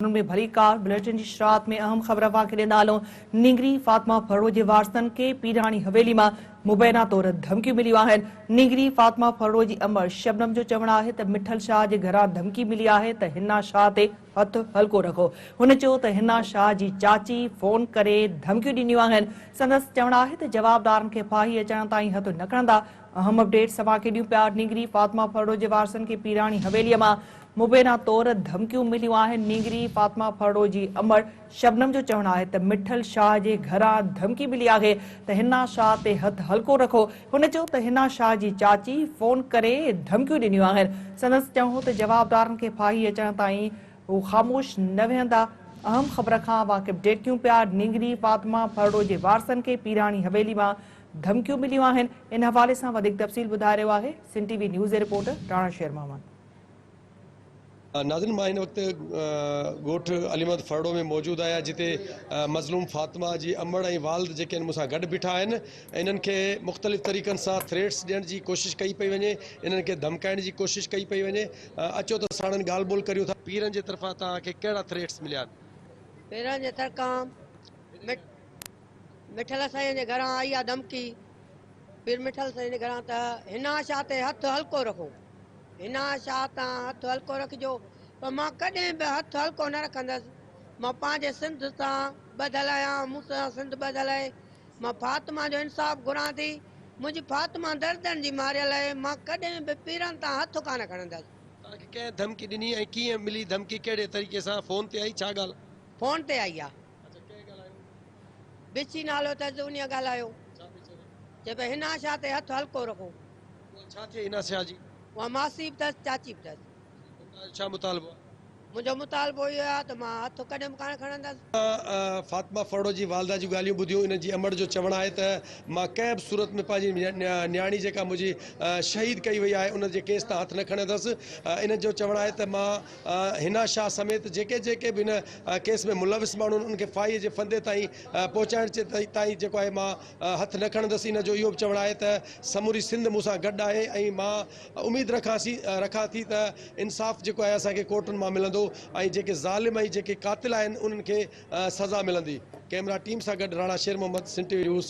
انهن ۾ ڀليڪار بليٽن جي شروعات ۾ اهم خبر اوهان کي ڏيندا هلون نينگري فاطمه ڦرڙو جي وارثن کي پيراڻي حويلي مان مبينا طور ڌمڪيون مليون آهن نينگري فاطمه ڦرڙو جي امڙ شبنم جو چوڻ آهي ته مٺل شاهه جي گهران ڌمڪي ملي آهي ته حنا شاهه تي هٿ هلڪو رکو هن چيو ته حنا شاهه جي چاچي فون ڪري ڌمڪيون ڏنيون آهن سندس چوڻ آهي ته جوابدارن کي ڦاهي اچڻ تائين هٿ نه کڻندا اهم اپڊيٽس اوهان کي ڏيون پيا نينگري فاطمه ڦرڙو جي وارثن کي پيراڻي حويلي مان مبينا طور ڌمڪيون مليون آهن، نينگري فاطمه ڦرڙو جي امڙ شبنم جو چوڻ آهي ته مٺل شاهه جي گهران ڌمڪي ملي آهي ته حنا شاهه تي هٿ هلڪو رکو، هن چيو ته حنا شاهه جي چاچي فون ڪري ڌمڪيون ڏنيون آهن، سندس چوڻ هو ته جوابدارن کي ڦاهي اچڻ تائين هو خاموش نه ويهندا، اهم خبر کان واقف ڊيٽ ڪيون پيا، نينگري فاطمه ڦرڙو جي وارثن کي پيراڻي حويلي مان ڌمڪيون مليون آهن، ان حوالي سان وڌيڪ تفصيل ٻڌائي رهيو آهي سنڌ ٽي وي نيوز جي رپورٽر راڻا شير محمد. ناظرين مان هن وقت ڳوٺ علي محمد ڦرڙو ۾ موجود آهيان جتي مظلوم فاطمه جي امڙ ۽ والد جيڪي آهن مون سان گڏ بيٺا آهن انهن کي مختلف طريقن سان ٿريٽس ڏيڻ جي ڪوشش ڪئي پئي وڃي انهن کي ڌمڪائڻ جي ڪوشش ڪئي پئي وڃي اچو ته ساڻن ڳالهه ٻولهه ڪريون ٿا. پيرن جي طرفان توهان کي ڪهڙا ٿريٽس مليا آهن؟ پيرن جي طرفان مٺل سائين جي گهران آئي آ ڌمڪي پير مٺل سائين جي گهران ته حنا شاهه تي هٿ هلڪو رکو. حنا شاهه تان هٿ هلڪو رکجو پر مان ڪڏهن به هٿ هلڪو نه رکندس. مان پنهنجي سنڌ سان ٻڌل آهيان، مون سان سنڌ ٻڌل آهي. مان فاطمه جو انصاف گهران ٿي. منهنجي فاطمه دردن جي ماريل آهي. مان ڪڏهن به پيرن تان هٿ ڪانه کڻندس. توهان کي ڪنهن ڌمڪي ڏني ۽ ڪيئن ملي ڌمڪي ڪهڙي طريقي سان فون تي آئي ڇا ڳالهه؟ فون تي آئي آ. اڇا ڪنهن ڳالهايو؟ بڇي نالو اٿس انهيء ڳالهايو. ڇا پئي چوي؟ چئي پئي حنا شاهه تي هٿ هلڪو رکو. اها ڇا ٿئي حنا شاهه جي؟ اها ماسي به اٿس چاچي به اٿس. توهان جو ڇا مطالبو آهي؟ منهنجو مطالبو اهو آهي ته مان هٿ ڪڏهن به ڪانه کڻندس. فاطمه ڦرڙو جي والده جون ڳالهيون ٻڌيون انهن جي امڙ جو چوڻ آهي ته مان ڪنهن به صورت ۾ پنهنجي نياڻي جيڪا منهنجي شهيد ڪئي وئي آهي ان جي ڪيس تان هٿ نه کڻندس انهن جو چوڻ آهي ته مان حنا شاهه سميت جيڪي جيڪي به هن ڪيس ۾ ملوث ماڻهو آهن انهن کي ڦاهي جي ڦندي تائين پهچائڻ تائين جيڪو آهي مان هٿ نه کڻندس ان جو اهو به چوڻ آهي ته سموري سنڌ مون سان گڏ آهي ۽ مان اميد رکان ٿي ته انصاف جيڪو آهي اسان کي ڪورٽن مان ملندو ۽ جيڪي ظالم ۽ جيڪي قاتل آهن انهن کي سزا ملندي. ڪئميرا ٽيم سان گڏ Rana Sher Muhammad, Sindh T V news.